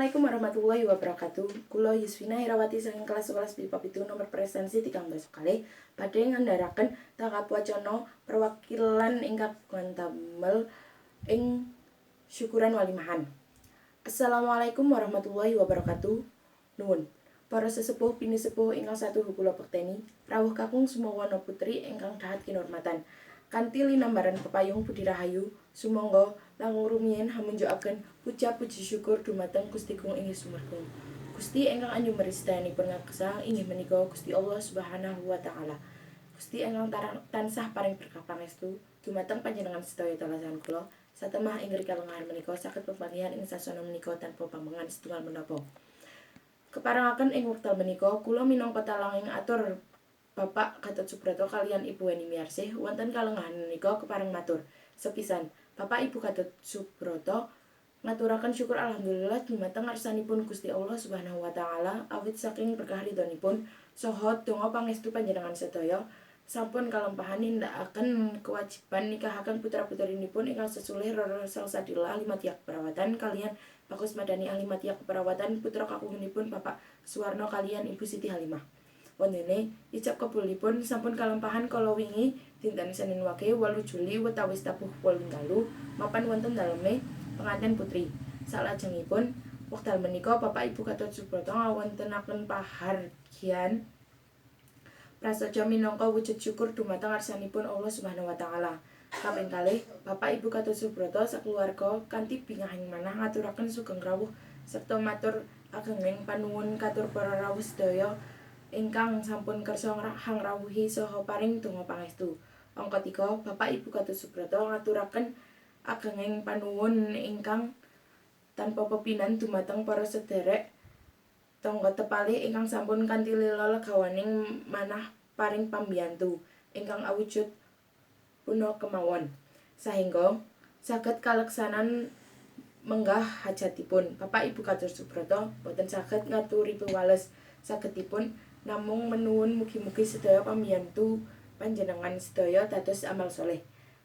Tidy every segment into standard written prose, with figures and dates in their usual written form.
Assalamualaikum warahmatullahi wabarakatuh. Kula Yusfina Herawati saking kelas 11 MIPA 7 nomor presensi 13 kalih badhe ngandharaken tahap wacana perwakilan ingkang damel ing syukuran walimahan. Assalamualaikum warahmatullahi wabarakatuh. Nuwun. Para sesepuh pinisepuh ingkang satuhu kula bekteni, rawuh kakung sumawana putri ingkang dahat kinurmatan. Kanthi linambaran pepayung budi rahayu, sumangga langkung rumiyin hamunjukaken puja puji syukur dumateng Gusti Agung inggih sumergung. Gusti ingkang anyumeri sedayanipun ngagesang inggih menika Gusti Allah Subhanahu wa taala. Gusti ingkang tansah paring berkah pangestu dumateng panjenengan sedaya telasan kula satemah ing kalengahan menika saged pepanggihan ing sasana menika tanpa pambengan setunggal menapa. Keparengaken ing wekdal menika kula minangka talanging atur Bapak Gatot Subroto kaliyan Ibu Weni Miarsih wonten kalengahan menika kepareng matur. Sepisan, Bapak Ibu Gatot Subroto ngaturaken syukur alhamdulillah dumateng ngarsanipun Gusti Allah Subhanahu wa taala awit saking berkah ridhonipun saha donga pangestu panjenengan sedaya sampun kalampahan nindakaken kewajiban nikahaken putra-putrinipun ingkang sesulih Roro Salsadila ahli madya keperawatan kaliyan Bagus Madani ahli madya keperawatan putra kakunginipun Bapak Suwarno kaliyan Ibu Siti Halimah. Wondene ijab kabulipun sampun kalampahan kala wingi dinten Senin Wage 8 Juli wetawis tabuh 8 dalu mapan wonten daleme pengantin putri. Salajengipun wekdal menika Bapak Ibu Gatot Subroto ngawontenaken pahargyan prasaja minangka wujud syukur dumateng ngarsanipun Allah Subhanahu wa taala. Kaping kalih, Bapak Ibu Gatot Subroto sakeluarga kanthi bingahing manah ngaturaken sugeng rawuh serta matur agenging panuwun katur para rawuh sedaya ingkang sampun kersa hangrawuhi saha paring donga pangestu. Angka 3, Bapak Ibu Gatot Subroto ngaturaken agenging panuwun ingkang tanpa pepindhan dumateng para sederek tangga tepalih ingkang sampun kanthi lila legawaning manah paring pambiyantu ingkang awujud puna kemawon sahingga saged kaleksanan menggah hajatipun. Bapak Ibu Gatot Subroto boten saged ngaturi pewales, sagedipun namung menuwun mugi-mugi sedaya pambiyantu panjenengan sedaya dados amal soleh.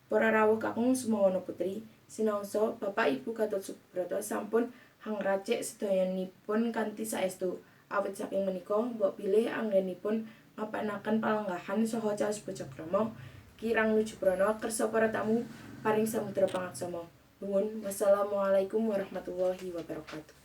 Para rawuh kakung sumawana putri, sinaosa Bapak Ibu Gatot Subroto sampun hangracik sedayanipun kanthi saestu. Awit saking menika mbok bilih anggenipun mapanaken palenggahan saha caos bojokrama kirang nuju prana kersa para tamu paring samudra pangaksama. Nuwun, wassalamualaikum warahmatullahi wabarakatuh.